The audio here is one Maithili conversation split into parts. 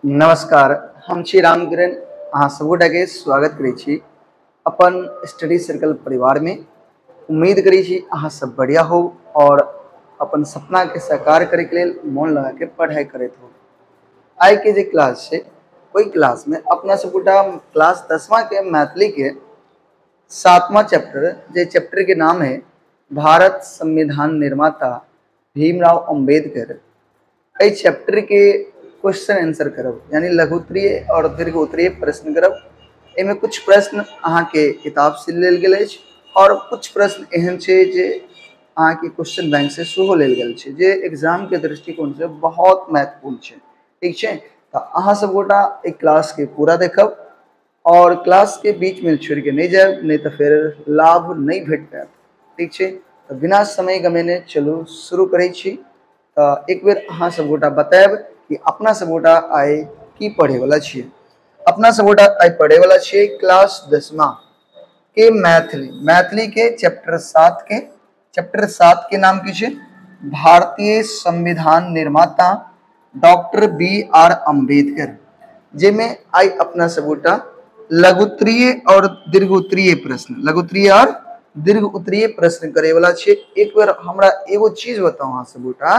नमस्कार, हम छी रामकिरण। अहाँ सबगोटाके स्वागत करै छी अपन स्टडी सर्कल परिवारमे। उम्मीद करै छी अहाँ सब बढ़िया हो और अपन सपनाके साकार करैके लेल मोन लगाके पढ़ाइ करैत हो। आइके जे क्लास छै ओहि क्लासमे अपना सबगोटा क्लास 10वां के मैथिली के 7वां चैप्टर, जे चैप्टर के नाम है भारत संविधान निर्माता भीमराव अम्बेडकर, एहि चैप्टर के क्वेश्चन आंसर करब, यानी लघुत्तरीय और दीर्घ उत्तरीय प्रश्न करब। एहिमे कुछ प्रश्न अहाँके किताब से लेल गेल अछि और कुछ प्रश्न एहन छै जे अहाँके क्वेश्चन बैंक से सेहो लेल गेल छै, जे एग्जाम के दृष्टिकोण से बहुत महत्वपूर्ण छै। ठीक छै, तऽ अहाँ सब गोटा एहि क्लास के पूरा देखब और क्लास के बीच में छोड़ के नहीं जायब, नहीं तो फिर लाभ नहीं भेट पायत। ठीक छै, तऽ बिना समय गमेने चलू शुरू करै छी। तऽ एक बेर अहाँ सब गोटा बतायब कि अपना सब गोटा आइ की पढ़े वाला छियै। अपना सब गोटा आइ पढ़े वाला छियै क्लास 10वां के मैथिली, मैथिली के चैप्टर 7 के, चैप्टर 7 के नाम की छै भारतीय संविधान निर्माता डॉक्टर बी are Ambedkar, जेमे आइ अपना सब गोटा लघुत्तरीय और दीर्घोत्तरीय प्रश्न, लघुत्तरीय और दीर्घ उत्तरीय प्रश्न करे वाला छियै। एक बेर हमरा एगो चीज बताउ अहाँ सब गोटा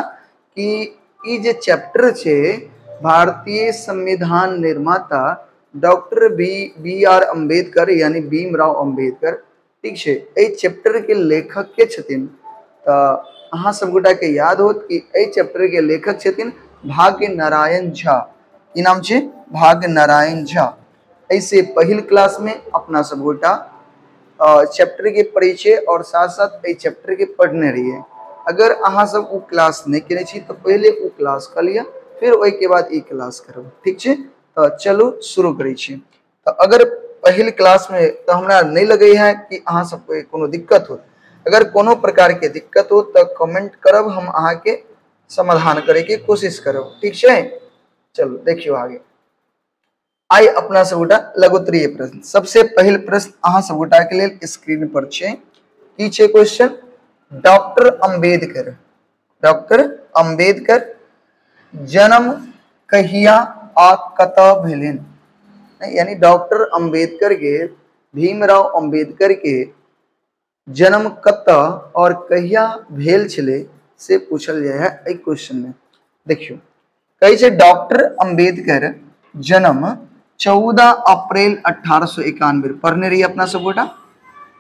कि ई जे चैप्टर छै भारतीय संविधान निर्माता डॉक्टर बी are Ambedkar यानी भीमराव अम्बेडकर, ठीक छै, एहि चैप्टर के लेखक के छथिन? तऽ अहाँ सब गोटा के याद होत कि एहि चैप्टर के लेखक छथिन भाग्य नारायण झा। की नाम छै? भाग्य नारायण झा। ऐसे पहिल क्लास में अपना सब गोटा चैप्टर के परिचय और साथ साथ एहि चैप्टर के पढ़ने रहिए। अगर अहाँ सब उ क्लास नहीं केने छी तो पहले उ क्लास कर लिया, फिर ओहि के बाद ई क्लास करब। ठीक छै, तो चलू शुरू करै छी। तो अगर पहिल क्लास में तो हमरा नहीं लगे है कि अहाँ सबके कोनो दिक्कत हो, अगर कोनो प्रकार के दिक्कत हो तो कमेंट करब, हम अहाँ के समाधान करे के कोशिश करब। ठीक छै, चलू देखियो आगे। आई अपना सब गोटा लघुत्तरीय प्रश्न। सबसे पहिल प्रश्न अहाँ सब गोटा के लेल स्क्रीन पर छै। की छै question? Doctor Ambedkar, doctor Ambedkar जन्म कहिया आ कतऽ भेलनि? यानी डॉक्टर अम्बेडकर के, भीमराव अम्बेडकर के जन्म कतऽ और कहिया भेल छलै से पूछल जाय है एहि क्वेश्चन में। देखियो कहै छै डॉक्टर अम्बेडकर जन्म 14 अप्रैल 1891, पढ़ने रहिए अपना सब गोटा,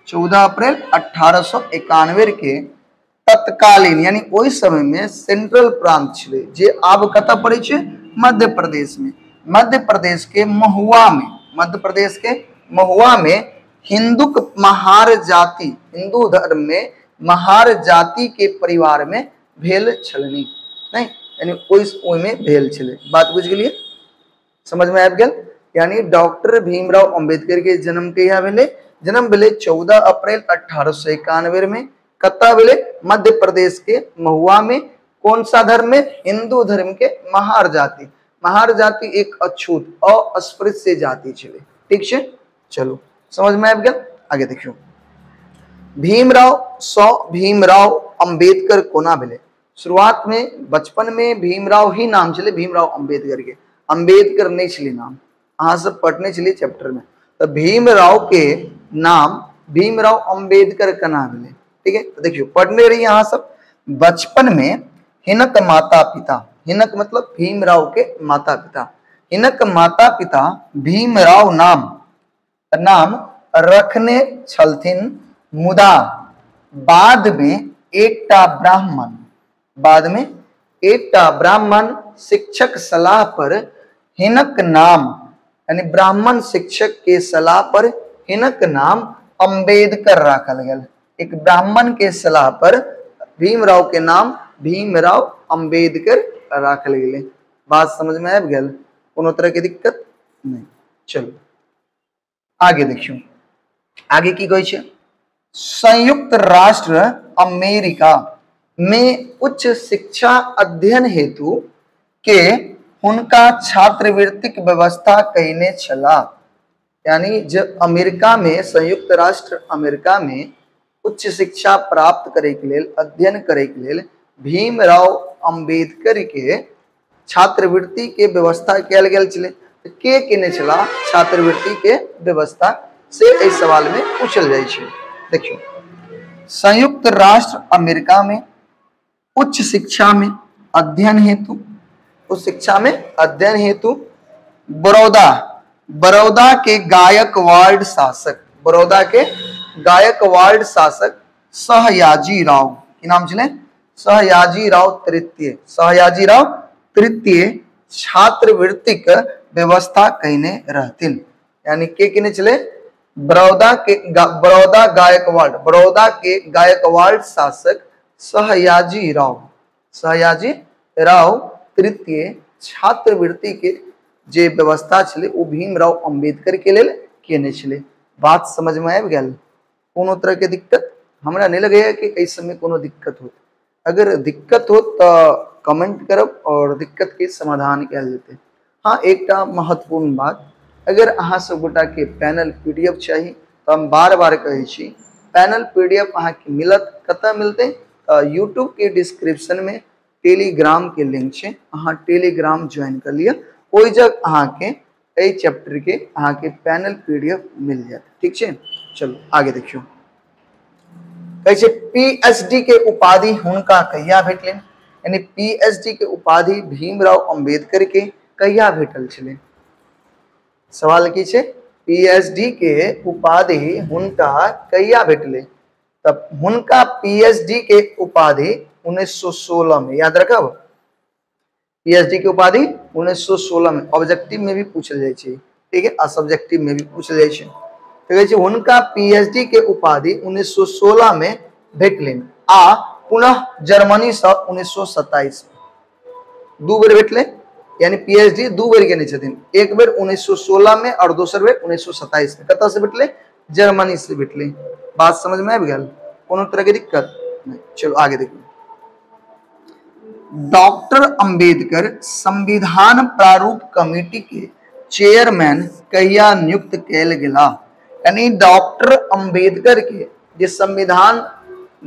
14 अप्रैल 1891 के तत्कालीन यानी ओहि समय में सेंट्रल प्रांत छलै, जे आब कतऽ पड़ै छै? मध्य प्रदेश में। मध्य प्रदेश के महुआ में, मध्य प्रदेश के महुआ में हिंदुक महार जाति, हिंदू धर्म में महार जाति के परिवार में भेल छलनि, नहीं यानी ओहि में भेल छलै। बात बुझि गेलियै? समझ में आबि गेल? यानी डॉक्टर भीमराव अम्बेडकर के जन्म कहिया भेलै? जन्म भेलै 14 अप्रैल 1891 में। कतऽ भेलै? मध्य प्रदेश के महुआ में। कौन सा धर्म में? हिंदू धर्म के महार जाति। महार जाति एक अछूत अस्पृश्य जाति छलै। ठीक छै, चलू समझ में आबि गेल? आगे देखियौ, भीमराव सौ भीमराव अम्बेडकर कोना भेलै? शुरुआत में बचपन में भीमराव ही नाम छलै, भीमराव अम्बेडकर के, अम्बेडकर नहीं छलै नाम, अहाँ सब पढ़ने छलियै चैप्टर में। तो भीमराव के नाम भीमराव अम्बेडकर केना भेलै? ठीक है, तो देखियो पढ़ने रहिए अहाँ सब। बचपन में हिनक माता पिता, हिनक मतलब भीमराव के माता पिता, हिनक माता पिता भीमराव नाम नाम रखने छलथिन, मुदा बाद में एकटा ब्राह्मण, बाद में एकटा ब्राह्मण शिक्षक सलाह पर हिनक नाम, यानी ब्राह्मण शिक्षक के सलाह पर हिनक नाम अम्बेडकर राखल गेल। एक ब्राह्मण के सलाह पर भीमराव के नाम भीमराव अम्बेडकर राखल गेलै। बात समझ में आबि गेल? कोनो तरह के दिक्कत नहीं। चलो आगे देखियो, आगे की कहै छै? संयुक्त राष्ट्र अमेरिका में उच्च शिक्षा अध्ययन हेतु के हुनका छात्रवृत्तिक व्यवस्था कयने छलाह। यानी जब अमेरिका में, संयुक्त राष्ट्र अमेरिका में उच्च शिक्षा प्राप्त करे के लेल, अध्ययन करे के लेल भीमराव अम्बेडकर के छात्रवृत्ति के व्यवस्था कयल गेल छलै। के केने छलाह छात्रवृत्ति के व्यवस्था, से एहि सवाल में पूछल जाइ छै। देखियौ, संयुक्त राष्ट्र अमेरिका में उच्च शिक्षा में अध्ययन हेतु, उच्च शिक्षा में अध्ययन हेतु बड़ौदा, बड़ौदा के गायकवाड़ शासक, बड़ौदा के गायकवाड़ शासक सहयाजी राव, की नाम छलै? सहयाजी राव तृतीय, सहयाजी राव तृतीय छात्रवृत्तिक व्यवस्था कयने रहथिन। यानी के केने छलै? बड़ौदा के, बड़ौदा गायकवाड़, बड़ौदा के गायकवाड़ शासक सहयाजी राव, सहयाजी राव तृतीय छात्रवृत्ति के जे व्यवस्था छलै ओ भीमराव अंबेडकर के लेल केने छलै। बात समझ में आबि गेल? कोनो तरह के दिक्कत हमरा नहीं लगैया कि एहि समय कोनो दिक्कत होत। अगर दिक्कत हो तो कमेंट करब और दिक्कत के समाधान कयल जेतै। हाँ, एकटा महत्वपूर्ण बात, अगर अहाँ सब गोटा के पैनल पीडीएफ चाही तो हम बार बार कहै छी, पैनल पीडीएफ अहाँके मिलत। कतऽ मिलतै? तऽ यूट्यूब के डिस्क्रिप्शन में टेलीग्राम के लिंक छै, अहाँ टेलीग्राम ज्वाइन कर लिअ, ओहि जग अहाँके एहि चैप्टर के अहाँके पैनल पीडीएफ मिल जायत। ठीक छै, चलू आगे देखियौ। कहै छै पीएचडी के उपाधि हुनका कहिया भेटलनि? यानी पीएचडी के उपाधि भीमराव अंबेडकर के कहिया भेटल छलै? सवाल की छै? पीएचडी के उपाधि हुनका कहिया भेटलै? तब हुनका पीएचडी के उपाधि 1916 में, याद रखब, पीएचडी के उपाधि 1916 में। ऑब्जेक्टिव में भी पूछल जाइ छै, ठीक है, आ सब्जेक्टिव में भी पूछल जाइ छै। तो कहै छै हुनका पीएचडी के उपाधि 1916 में भेटलनि आ पुनः जर्मनी से 1927 में दू बेर भेटलै। यानी पीएचडी दू बेर केने छथिन, एक बेर 1916 में और दोसर बेर 1927 में। कतऽ से भेटलै? जर्मनी से भेटलै। बात समझ में आबि गेल? कोनो तरह के दिक्कत नहीं। चलो आगे देखिए। डॉक्टर अंबेडकर संविधान प्रारूप कमेटी के चेयरमैन कहिया नियुक्त कयल गेला? यानी डॉक्टर अंबेडकर के जे संविधान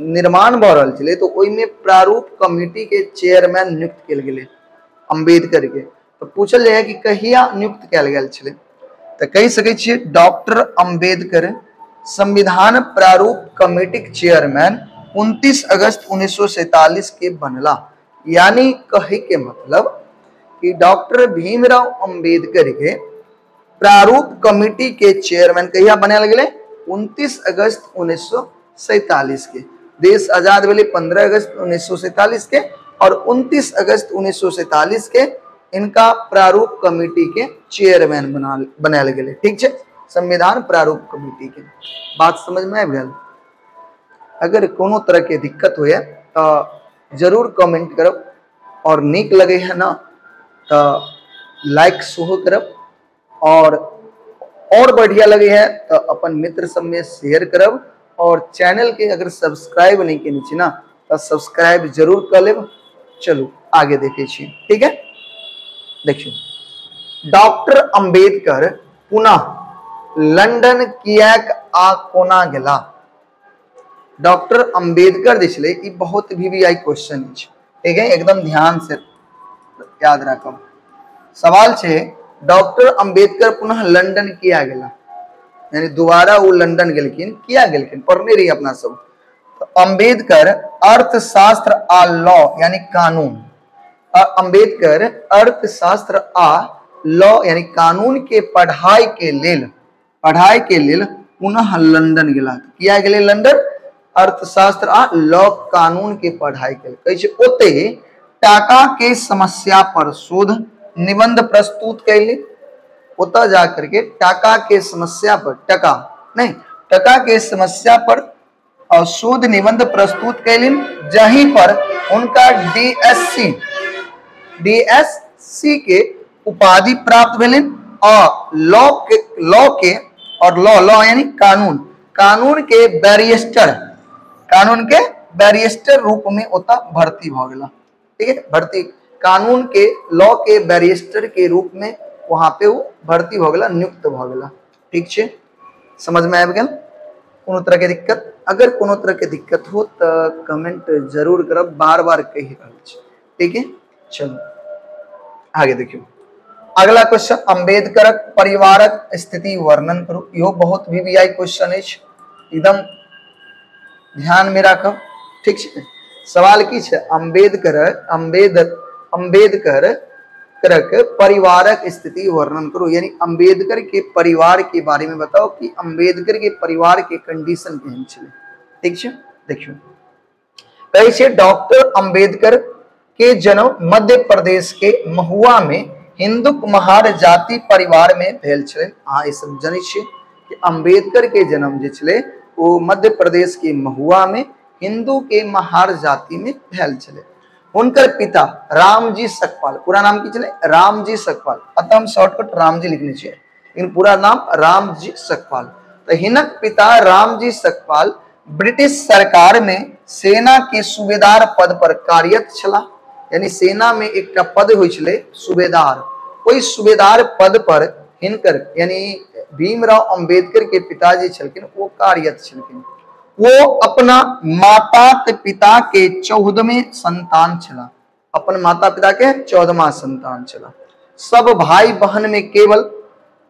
निर्माण भऽ रहल छलै तो ओहिमे प्रारूप कमेटी के चेयरमैन नियुक्त कयल गेलै अंबेडकर के। तो पूछल जाय कि कहिया नियुक्त कयल गेल छलै? तो कहि सकै छियै डॉक्टर अंबेडकर संविधान प्रारूप कमेटी के चेयरमैन 29 अगस्त 1947 के बनला। यानी कहे के मतलब कि डॉक्टर भीमराव अंबेडकर के प्रारूप कमेटी के चेयरमैन कहिया बनायल गेलै? 29 अगस्त 1947 के। देश आजाद भेलै 15 अगस्त 1947 के और 29 अगस्त 1947 के इनका प्रारूप कमेटी के चेयरमैन बनायल गेलै। ठीक छै, संविधान प्रारूप कमेटी के। बात समझ में आबि गेल? अगर कोनो तरह के दिक्कत होए तो जरूर कमेंट करब और नीक लगे है ना तो लाइक सेहो करब और बढ़िया लगे है तो अपन मित्र सब में शेयर करब और चैनल के अगर सब्सक्राइब नहीं केने छी ना तो सब्सक्राइब जरूर कर लेब। चलू आगे देखे छी, ठीक है। देखियो, डॉक्टर अंबेडकर पुनः लंदन किएक आ कोना गेला? डॉक्टर अंबेडकर जे छलै, ई बहुत वीवीआई क्वेश्चन अछि, ठीक है, एकदम ध्यान से याद राखब। सवाल छै डॉक्टर अंबेडकर पुनः लंदन किया गेला? यानी दोबारा वो लंदन गेलखिन, किया गेलखिन? पढ़ने रही अपना सब। तो अंबेडकर अर्थशास्त्र आ लॉ यानी कानून, अंबेडकर अर्थशास्त्र आ लॉ यानी कानून के पढ़ाई के लेल, पढ़ाई के लेल पुनः लंदन गेला। किया गेलै लंदन? अर्थशास्त्र आ लॉ कानून के पढ़ाई के लेल। कहै छै ओते टाका के समस्या पर शोध निबंध प्रस्तुत कैले। ओतऽ जा करके टाका के समस्या पर, टका नहीं, टका के समस्या पर और शोध निबंध प्रस्तुत कैलिन, जहीं पर उनका डीएससी के उपाधि प्राप्त भेलिन और लॉ के और लॉ लॉ यानी कानून, कानून के बैरिस्टर, कानून के बैरिस्टर रूप में ओतऽ भर्ती भऽ गेला। ठीक है, भर्ती कानून के लॉ के बैरिस्टर के रूप में वहां पे वो भर्ती भऽ गेला, नियुक्त भऽ गेला। ठीक छै, समझ में आबि गेल? कोनो तरह के दिक्कत? अगर कोनो तरह के दिक्कत हो तो कमेंट जरूर करब, बार बार कहि रहल छी। ठीक है, चलो। आगे देखियो अगला क्वेश्चन, अंबेडकरक परिवारक स्थिति वर्णन करू। इहो बहुत वीवीआई क्वेश्चन अछि, एकदम ध्यान में राखब, ठीक छै। सवाल की छै, अंबेडकर अंबेडकर करक परिवारक स्थिति वर्णन करू, यानी अंबेडकर के परिवार के बारे में बताओ कि अंबेडकर के परिवार के कंडीशन केहन छलै, ठीक छै। देखियो कहै छै डॉक्टर अंबेडकर के जन्म मध्य प्रदेश के महुआ में हिंदू महार जाति परिवार में भेल छलै। अहाँ ई सब जनै छियै कि अंबेडकर के जन्म जे छलै वो मध्य प्रदेश के महुआ में हिंदू के महार जाति में भेल छलै। हुनकर पिता रामजी सकपाल, पूरा नाम की छलै रामजी सकपाल, अतः हम शॉर्टकट रामजी लिखने छियै लेकिन पूरा नाम रामजी सकपाल। तो हिनक पिता रामजी सकपाल ब्रिटिश सरकार में सेना के सूबेदार पद पर कार्यरत छला, यानी सेना में एकटा पद होइ छलै सूबेदार, ओहि सूबेदार पद पर हिनकर यानी भीमराव अंबेडकर के पिताजी छलखिन वो कार्यरत छलखिन। वो अपना माता पिता के 14वें संतान छला, अपन माता पिता के 14वां संतान छला। सब भाई बहन में केवल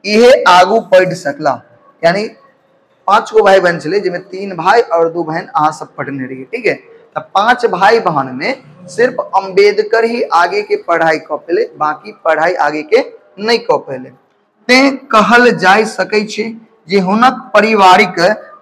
इहे आगू पढ़ सकला, यानी 5 गो भाई बहन छलै जिसमें 3 भाई और 2 बहन अहाँ सब पढ़ने रहिए, ठीक है। तो 5 भाई बहन में सिर्फ अंबेडकर ही आगे के पढ़ाई क पेले, बाकी पढ़ाई आगे के नहीं क पेले। तें कहल जाय सकै छै जे हुनक पारिवारिक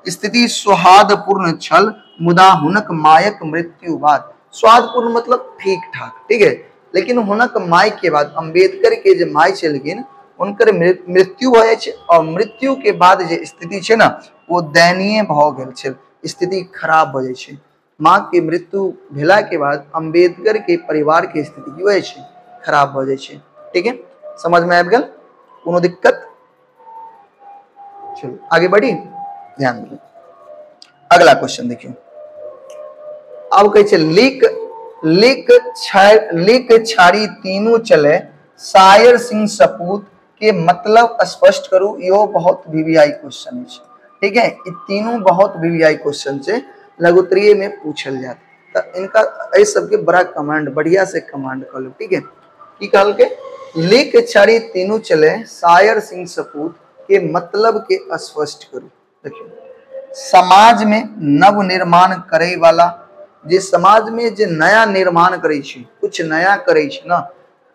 स्थिति सौहार्दपूर्ण छल, मुदा हुनक मायक मृत्यु बाद, सौहार्दपूर्ण मतलब ठीक ठाक, ठीक है, लेकिन हुनक my के बाद अंबेडकर के जे my छलखिन हुनकर मृत्यु भऽ जाइ छै और मृत्यु के बाद जे स्थिति छै ना वो दयनीय भऽ गेल छै, स्थिति खराब भऽ जाइ छै। माँ के मृत्यु भेला के बाद अंबेडकर के परिवार के स्थिति की होइ छै, खराब भऽ जाइ छै, ठीक है। समझ में आबि गेल, कोनो दिक्कत? चलो आगे बढ़ी, ध्यान दियौ। अगला क्वेश्चन देखियौ, अब कहै छै लीक लीक लीक छाड़ी तीनू चले सायर सिंह सपूत के मतलब स्पष्ट करू। इहो बहुत वीवीआई क्वेश्चन अछि, ठीक है, ई तीनू बहुत वीवीआई क्वेश्चन छै, लघुत्तरीय में पूछल जात, तो इनका एहि सबके बड़ा कमांड, बढ़िया से कमांड कर लो, ठीक है। की कहलकै, लीक छाड़ी तीनू चले सायर सिंह सपूत के मतलब के स्पष्ट करू। देखियो समाज में नव निर्माण करे वाला, जे समाज में जे नया निर्माण करे छै, कुछ नया करे छै ना,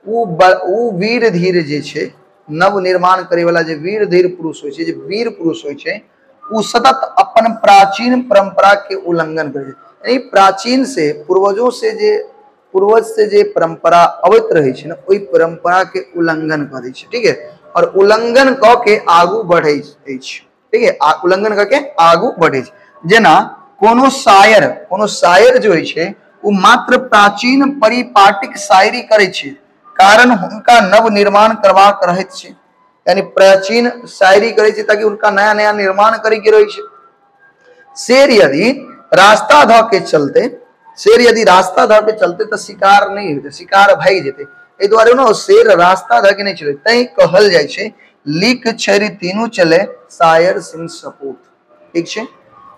वो वीर धीर जे छै, नव निर्माण करे वाला जे वीर धीर पुरुष होइ छै, जे वीर पुरुष होइ छै, वो सतत अपन प्राचीन परंपरा के उल्लंघन करे छै। यानी प्राचीन से पूर्वजों से जे पूर्वज से जे परंपरा अबैत रहे छै ना, ओहि परंपरा के उल्लंघन करै छै, ठीक है, और उल्लंघन क के आगू बढ़ै अछि, ठीक है, उल्लंघन करके आगू बढ़ै छै। जेना कोनो शायर जो होइ छै वो मात्र प्राचीन परिपाटिक शायरी करै छै, कारण हुनका नव निर्माण करबाक रहैत छै, यानी प्राचीन शायरी करै छै ताकि हुनका नया नया निर्माण करे के रहै छै। शेर यदि रास्ता धऽ के चलते, शेर यदि रास्ता धऽ के चलते तऽ शिकार नहीं हेतै, शिकार भागि जेतै, एहि दुआरे ने शेर रास्ता धऽ के नहीं चले, तैं कहल जाइ छै लीक छड़ी तीनू चले सायर सिंह सपूत, ठीक छै।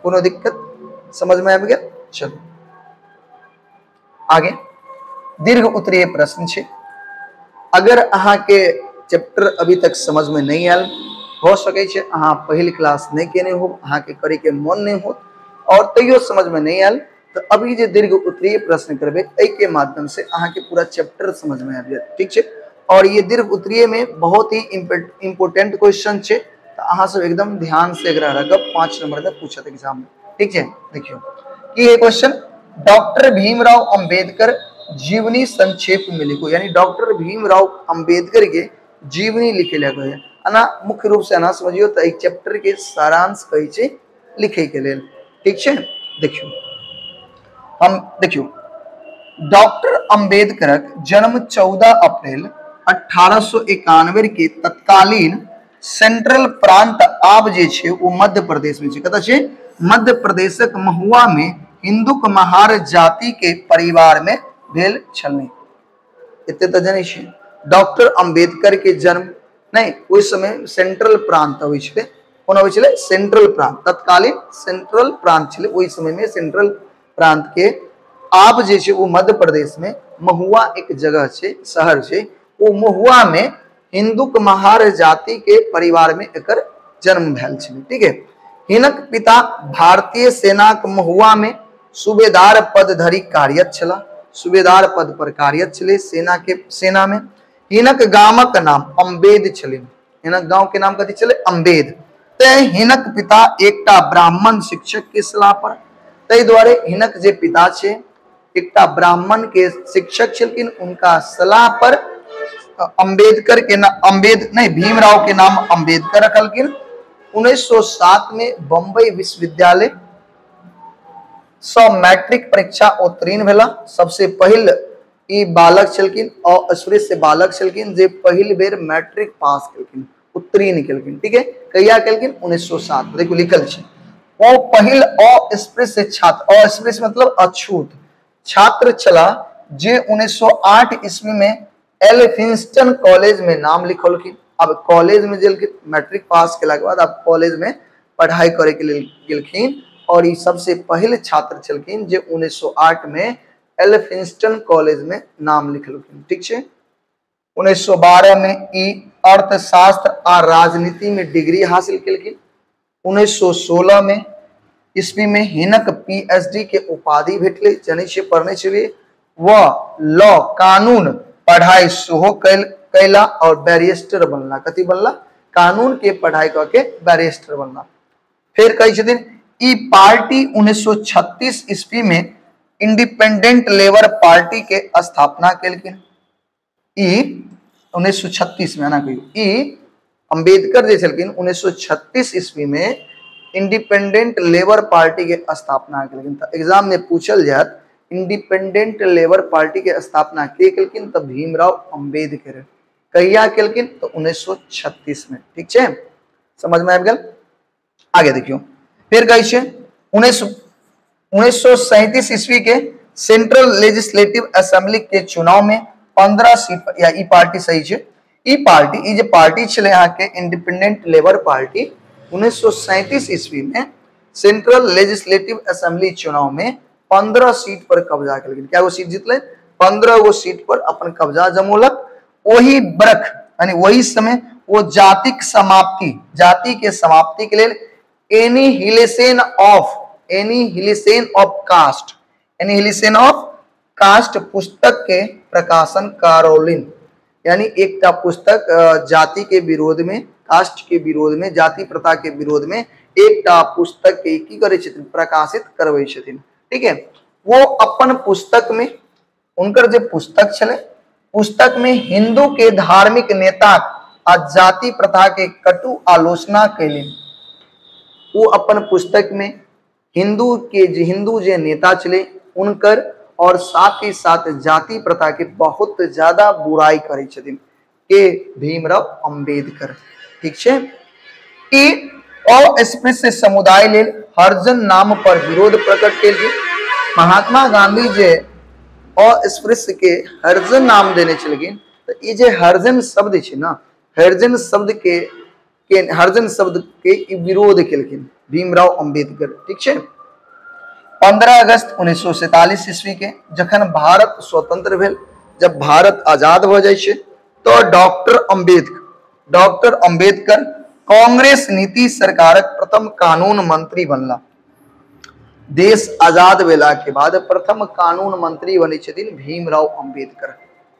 कोनो दिक्कत समझ में आबि गेल? चलो आगे दीर्घ उत्तरीय प्रश्न छै। अगर अहाँ के चैप्टर अभी तक समझ में नहीं आयल, हो सकै छै अहाँ पहिल क्लास नहीं केने हो, अहाँ के करे के मन नहीं हो और तैयो समझ में नहीं आयल, तो अभी जे दीर्घ उत्तरीय प्रश्न करबे एहि के माध्यम से अहाँ के पूरा चैप्टर समझ में आबि जायत, ठीक छै। और ये दीर्घ उत्तरीय में बहुत ही इम्पोर्टेंट क्वेश्चन छै, तो अहाँ सब एकदम ध्यान से एकरा रखब, 5 नंबर में पूछत एग्जाम में, ठीक छै। देखियो की ये क्वेश्चन, डॉक्टर भीमराव अंबेडकर जीवनी संक्षेप में लिखो, यानी डॉक्टर भीमराव अंबेडकर के जीवनी लिखे लगे है अना मुख्य रूप से अना समझियो तो एक चैप्टर के सारांश कहै छै लिखे के लेल, ठीक छै। देखियो हम देखियो डॉक्टर अंबेडकरक जन्म 14 अप्रैल 1891 के तत्कालीन सेंट्रल प्रांत आब जे छै वो मध्य प्रदेश में छै, कतऽ छै, मध्य प्रदेशक महुआ में हिंदूक महार जाति के परिवार में भेल छलनि। एते तऽ जनै छियै डॉक्टर अंबेडकर के जन्म नहीं ओहि समय सेंट्रल प्रांत अबै छलै, कोन अबै छलै, सेंट्रल प्रांत, तत्कालीन सेंट्रल प्रांत छलै, ओहि समय में सेंट्रल प्रांत के आब जे छै वो मध्य प्रदेश में महुआ एक जगह छै, शहर छै, ओ महुआ में हिंदू महार जाति के परिवार में एकर जन्म भेल छलै। ठीक है, हिनक पिता भारतीय सेनाक महुआ में सूबेदार पद धरि कार्यरत छला, सूबेदार पद पर कार्यरत छलै सेना के सेना में। हिनक गामक नाम अम्बेद छलै, हिनक गांव के नाम कथी छलै? अम्बेद। तें हिनक पिता एकटा ब्राह्मण शिक्षक के सलाह पर, ताहि दुआरे हिनक जे पिता छै एकटा ब्राह्मण के शिक्षक छलखिन, उनका सलाह पर अंबेडकर के नाम अम्बेद नहीं भीमराव के नाम अंबेडकर रखलखिन। 1907 में बम्बई विश्वविद्यालय सँ मैट्रिक परीक्षा उत्तीर्ण भेला। सबसे पहिल ई बालक छलखिन अस्पृश्य बालक छलखिन जे पहिल बेर मैट्रिक पास केलखिन, उत्तीर्ण केलखिन। ठीक है, कहिया केलखिन? 1907। देखो लिखल छै ओ पहिल अस्पृश्य छात्र, अस्पृश्य मतलब अछूत छात्र छला जे 1908 ईस्वी में एल्फिंस्टन कॉलेज में नाम लिखौलखिन। अब कॉलेज में गेलखिन, मैट्रिक पास केला के बाद अब कॉलेज में पढ़ाई करे के लेल गेलखिन और ई सबसे पहिल छात्र छलखिन जे 1908 में एल्फिंस्टन कॉलेज में नाम लिखलखिन। ठीक छै, 1912 में ई अर्थशास्त्र आ राजनीति में डिग्री हासिल केलखिन। 1916 में ईस्वी में हिनक पीएचडी के उपाधि भेटलै, जनै छियै पढ़ने छलियै। वह लॉ कानून पढ़ाई सेहो कैला और बैरिस्टर बनला। कथी बनला? कानून के पढ़ाई कऽ के बैरिस्टर बनला। फिर कहै छथिन ई पार्टी 1936 ईस्वी में इंडिपेंडेंट लेबर पार्टी के स्थापना केलखिन। ई 1936 में ना कहियो, ई अंबेडकर जे छलखिन 1936 ईस्वी में इंडिपेंडेंट लेबर पार्टी के स्थापना केलखिन। तऽ एग्जाम में पूछल जायत इंडिपेंडेंट लेबर पार्टी के स्थापना के केलखिन तऽ भीमराव अंबेडकर। कहिया केलखिन? तऽ 1936 में। ठीक छै, समझ में आबि गेल? आगे देखियो, फिर कहै छै 1937 ईस्वी के सेंट्रल लेजिस्लेटिव असेंबली के चुनाव में 15 सीट या ई पार्टी सही छै, ई पार्टी ई जे पार्टी छलै अहाँके इंडिपेंडेंट लेबर पार्टी 1937 ईस्वी में सेंट्रल लेजिस्लेटिव असेंबली चुनाव में 15 सीट पर कब्जा केलखिन। क्या गो सीट जीतलै? 15 गो सीट पर अपन कब्जा जमौलक। वही बरख यानी वही समय वो जातिक समाप्ति, जाति के समाप्ति के लेल annihilation of caste, annihilation of caste पुस्तक के प्रकाशन कारोलिन, यानी एकटा पुस्तक जाति के विरोध में, कास्ट के विरोध में, जाति प्रथा के विरोध में एकटा पुस्तक के की करै छथिन? प्रकाशित करबै छथिन। ठीक है, वो अपन पुस्तक में, उनकर जे पुस्तक छलै पुस्तक में हिंदू के धार्मिक नेता आ जाति प्रथा के कटु आलोचना कैलनि। वो अपन पुस्तक में हिंदू के हिंदू जे नेता छलै उनकर और साथ ही साथ जाति प्रथा के बहुत ज्यादा बुराई करै छथिन के भीमराव अंबेडकर। ठीक छै, ई अस्पृश्य समुदाय लेल हरिजन नाम पर विरोध प्रकट केलखिन। महात्मा गांधी जे अस्पृश्य के हरिजन नाम देने छलखिन, तऽ ई जे हरिजन शब्द छै ना, हरिजन शब्द के हरिजन शब्द के विरोध केलखिन भीमराव अंबेडकर। ठीक छै, 15 अगस्त 1947 ईस्वी के जखन भारत स्वतंत्र भेल, जब भारत आजाद भऽ जाइ छै तो डॉक्टर अंबेडकर कांग्रेस नीति सरकारक प्रथम कानून मंत्री बनला। देश आजाद भेला के बाद प्रथम कानून मंत्री बनै छथिन भीमराव अंबेडकर।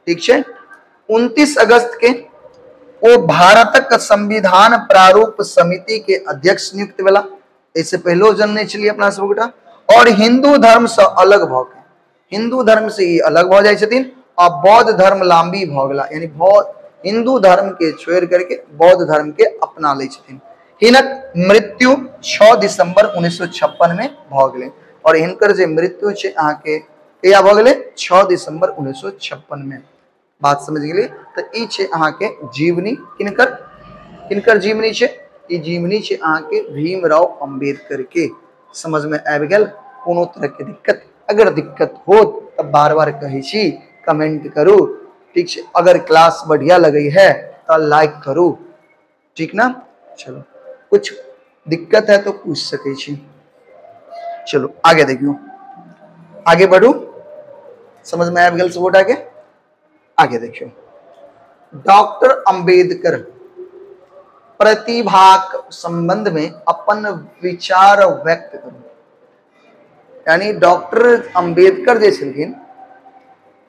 ठीक छै, 29 अगस्त के ओ भारतक संविधान प्रारूप समिति के अध्यक्ष नियुक्त भेला। एहिसे पहिलो जनने छलियै अपना सब गोटा। और हिंदू धर्म से अलग भऽ के, हिंदू धर्म से ई अलग भऽ जाइ छथिन आ बौद्ध धर्म लांबी भऽ गेला, यानी हिंदू धर्म के छोड़ि करके बौद्ध धर्म के अपना लै छथिन। हिनक मृत्यु 6 दिसंबर 1956 में भऽ गेलै और हिनकर जे मृत्यु छै अहाँके कहिया भऽ गेलै? 6 दिसंबर 1956 में। बात समझ गेलियै? तऽ ई छै अहाँके जीवनी। किनकर किनकर जीवनी छै? ई जीवनी छै अहाँके भीमराव अंबेडकर के। समझ में आबि गेल? कोनो तरह के दिक्कत अगर दिक्कत हो तऽ बार बार कहै छी कमेंट करू। ठीक छै, अगर क्लास बढ़िया लगै है तऽ लाइक करू। ठीक ना? चलो, कुछ दिक्कत है तो पूछ सकै छी। चलो आगे देखियो, आगे बढ़ू। समझ में आबि गेल सबगोटा के? आगे देखियो। डॉक्टर अंबेडकर प्रतिभाक संबंध में अपन विचार व्यक्त करू। यानी डॉक्टर अंबेडकर जे छलखिन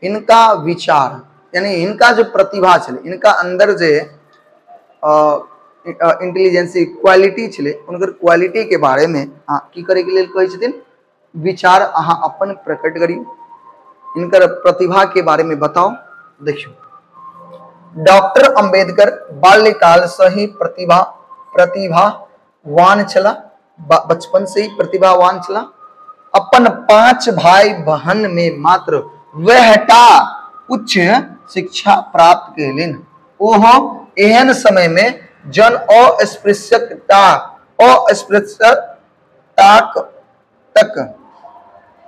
हिनका विचार यानी हिनका जो प्रतिभा छलै, हिनका अंदर जे इंटेलिजेंसी क्वालिटी छलै, उनकर क्वालिटी के बारे में अहाँ की करे के लेल कहै छथिन, विचार अहाँ अपन प्रकट करियौ, हिनकर प्रतिभा के बारे में बताओ। देखियौ डॉक्टर अंबेडकर बाल्यकाल से ही प्रतिभावान छला, बचपन से ही प्रतिभावान छला। अपन 5 भाई बहन में मात्र वहटा उच्च शिक्षा प्राप्त केलनि। ओहो एहन समय में जन अस्पृश्यता तक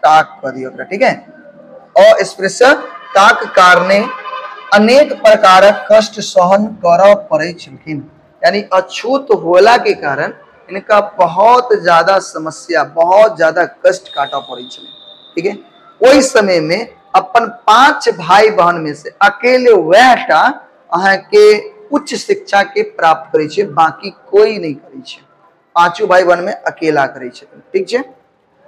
ताक कह दियौ ओकरा, ठीक है, अस्पृश्यताक कारणे अनेक प्रकारक कष्ट सहन करऽ पड़ै छलखिन। यानी अछूत होला के कारण इनका बहुत ज्यादा समस्या, बहुत ज्यादा कष्ट काटऽ पड़ै छलै, ठीक है। ओहि समय में अपन 5 भाई बहन में से अकेले वहटा अहाँके उच्च शिक्षा के प्राप्त करै छै, बाकी कोई नहीं करै छै, 5 भाई बहन में अकेला करै छै, ठीक छै।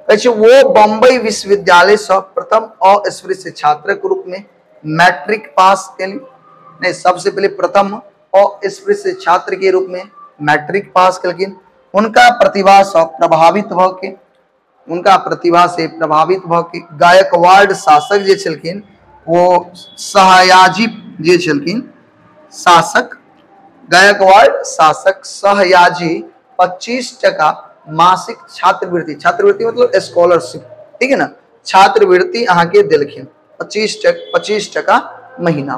कहै छै वो बम्बई विश्वविद्यालय से प्रथम अस्पृश्य छात्र के रूप में मैट्रिक पास केली। नहीं, सबसे पहले प्रथम अस्पृश्य छात्र के रूप में मैट्रिक पास केलखिन। उनका प्रतिभा से प्रभावित भ के, उनका प्रतिभा से प्रभावित भ के गायकवाड़ शासक जे छलखिन, वो सहयाजी जे छलखिन शासक, गायकवाड़ शासक सहयाजी 25 टका मासिक छात्रवृत्ति, छात्रवृत्ति मतलब स्कॉलरशिप, ठीक है ना, छात्रवृत्ति अहाँ के देलखिन 25 टका महीना,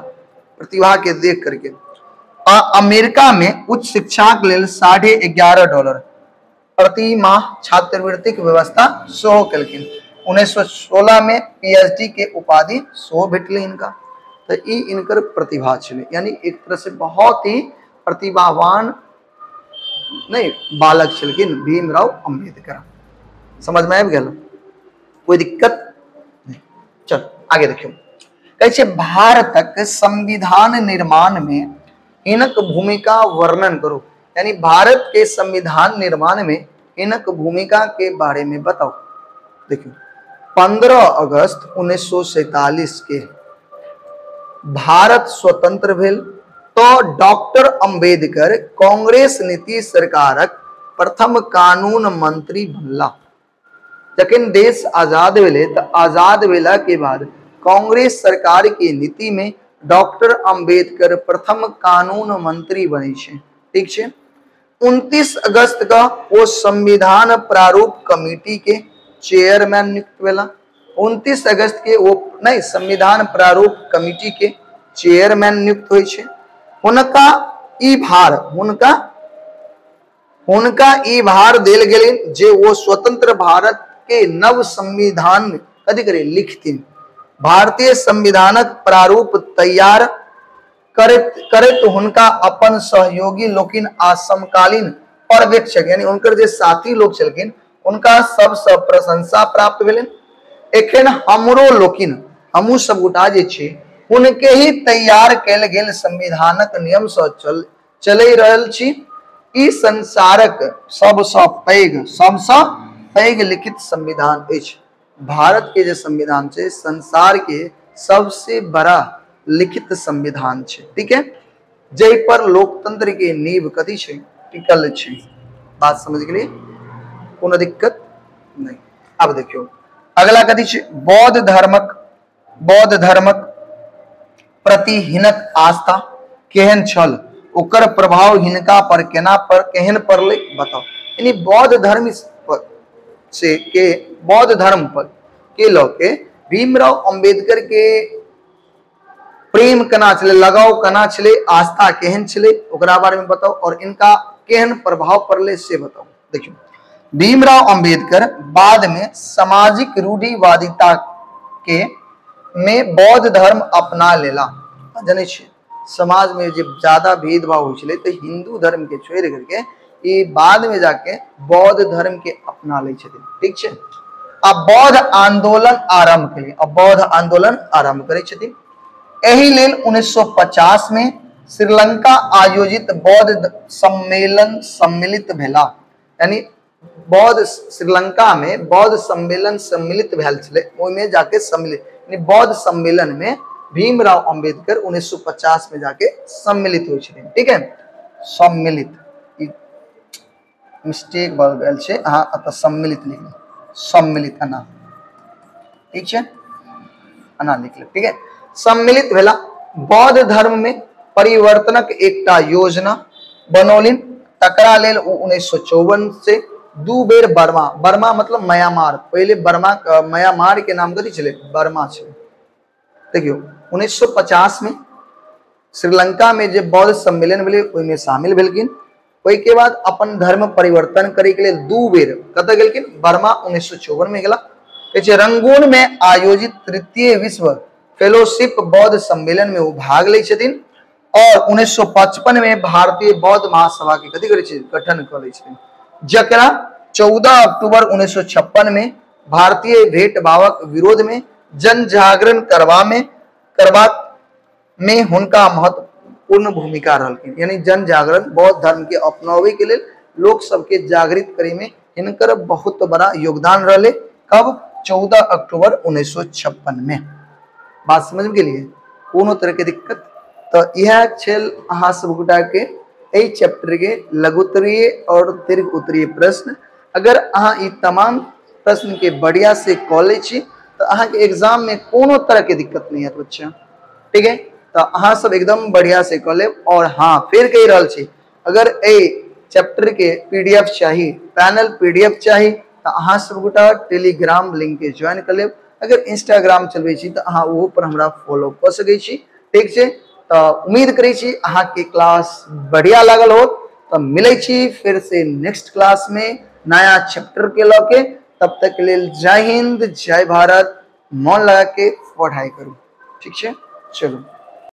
प्रतिभा के देख करके। आ अमेरिका में उच्च शिक्षा के लेल $11.5 प्रति माह छात्रवृत्ति के व्यवस्था सेहो केलखिन। 1916 में पीएचडी के उपाधि सेहो भेटलै हिनका। तो ई इनकर प्रतिभा छलै, यानी एक तरह से बहुत ही प्रतिभावान नहीं बालक छलखिन भीमराव अंबेडकर। समझ में आबि गेल, कोई दिक्कत नहीं। चल आगे देखियौ, कहै छै भारतक संविधान निर्माण में हिनक भूमिका वर्णन करू। यानी भारत के संविधान निर्माण में हिनक भूमिका के बारे में बताओ। देखियो 15 अगस्त 1947 के भारत स्वतंत्र भेल तो डॉक्टर अंबेडकर कांग्रेस नीति सरकारक प्रथम कानून मंत्री बनला। जखन देश आजाद भेलै तो आजाद भेला के बाद कांग्रेस सरकार के नीति में डॉक्टर अंबेडकर प्रथम कानून मंत्री बने छै, ठीक छै। 29 अगस्त का वो संविधान प्रारूप कमेटी के चेयरमैन नियुक्त भेला। 29 अगस्त के वो नहीं संविधान प्रारूप कमेटी के चेयरमैन नियुक्त होइ छै। हुनका ई भार हुनका ई भार देल गेलनि जे वो स्वतंत्र भारत के नव संविधान कथी करे लिखथिन। भारतीय संविधानक प्रारूप तैयार करैत करैत हुनका अपन सहयोगी लोकिन आ समकालीन पर्यवेक्षक यानी उनकर जे साथी लोग छलखिन उनका सबसे प्रशंसा प्राप्त भेलनि। एखन हमरो लोकिन हमहू सब गोटा जे छी हुनके ही तैयार कयल गेल संविधानक नियम से चलि रहल छी। ई संसारक सबसँ पैघ लिखित संविधान अछि। भारत के जे संविधान छै संसार के सबसे बड़ा लिखित संविधान छै, ठीक है, जाहि पर लोकतंत्र के नींव कथी छै टिकल छै। बात समझ गेलियै, कोनो दिक्कत नहीं। अब देखियौ अगला कथी छै, बौद्ध धर्मक प्रति हिनक आस्था केहन छल, ओकर प्रभाव हिनका पर केना पर केहन पड़लै बताओ। यानी बौद्ध धर्म से के बौद्ध धर्म पर के लऽ के भीमराव अंबेडकर के प्रेम केना छलै, लगाव केना छलै, आस्था केहन छलै, ओकरा बारे में बताओ और इनका केहन प्रभाव पड़लै से बताओ। देखियौ भीमराव अंबेडकर बाद में सामाजिक रूढ़िवादिता के में बौद्ध धर्म अपना लेला। जनै छियै समाज में जे ज्यादा भेदभाव होइ छलै तऽ हिंदू धर्म के छोड़ि करके ई बाद में जाके बौद्ध धर्म के अपना लै छथिन, ठीक छै। आ बौद्ध आंदोलन आरंभ केलियै, आ बौद्ध आंदोलन आरंभ करै छथिन। एहि लेल 1950 में श्रीलंका आयोजित बौद्ध सम्मेलन सम्मिलित भेला। यानी बौद्ध श्रीलंका में बौद्ध सम्मेलन सम्मिलित भेल छलै, ओहिमे जाके सम्मिलित, यानी बौद्ध सम्मेलन में भीमराव अंबेडकर 1950 में जाके सम्मिलित होइ छथिन। ठीक है, सम्मिलित मिस्टेक भऽ गेल छै, अहाँ एतऽ सम्मिलित लिख लेब, सम्मिलित एना, ठीक छै, एना लिख लेब। ठीक है, सम्मिलित भेला। बौद्ध धर्म में परिवर्तनक एकटा योजना बनौलनि, तकरा लेल ओ 1954 से 2 बेर बर्मा, बर्मा मतलब म्यांमार, पहिले बर्मा म्यांमार के नाम कथी छलै, बर्मा छलै। देखियौ 1950 में श्रीलंका में जे बौद्ध सम्मेलन भेलै ओहिमे शामिल भेलखिन। ओहिके बाद अपन धर्म परिवर्तन करे के लेल 2 बेर कतऽ गेलखिन, बर्मा 1954 में गेला। कहै छै रंगून में आयोजित तृतीय विश्व फेलोशिप बौद्ध सम्मेलन में वो भाग लै छथिन और 1955 में भारतीय बौद्ध महासभा के कथी करै छै, गठन कऽ लै छथिन, जकरा 14 अक्टूबर 1956 में भारतीय भेदभावक विरोध में जन जागरण करबा में हुनका महत्वपूर्ण भूमिका रहलखिन। यानी जन जागरण बौद्ध धर्म के अपनावे के लेल लोक सबके जागृत करे में हिनकर बहुत बड़ा योगदान रहले। कब, 14 अक्टूबर 1956 में। बात समझ में गेलिए, कोनो तरह के दिक्कत? तो यह छल अहाँ सब गोटा के एहि चैप्टर के लघुत्तरीय और दीर्घ उत्तरीय प्रश्न। अगर अहाँ ई तमाम प्रश्न के बढ़िया से कऽ लै छी तो अहाँ के एग्जाम में कोनो तरह के दिक्कत नहीं है बच्चा। ठीक है, तो अहाँ सब एकदम बढ़िया से कऽ लेब। और हाँ, फिर कहि रहल छी, अगर एहि चैप्टर के पीडीएफ चाही, पैनल पीडीएफ चाही, तो अहाँ सब गोटा टेलीग्राम लिंक के ज्वाइन कर लेब। अगर इंस्टाग्राम चलबै छी तो अहाँ ओहो पर हमरा फॉलो कऽ सकै छी। ठीक छै, तो उम्मीद करै छी अहाँके क्लास बढ़िया लागल हो। तो मिलै छी फिर से नेक्स्ट क्लास में नया चैप्टर के लऽ के। तब तक के लेल जय हिंद, जय भारत। मन लगा के पढ़ाई करू। ठीक छै, चलू।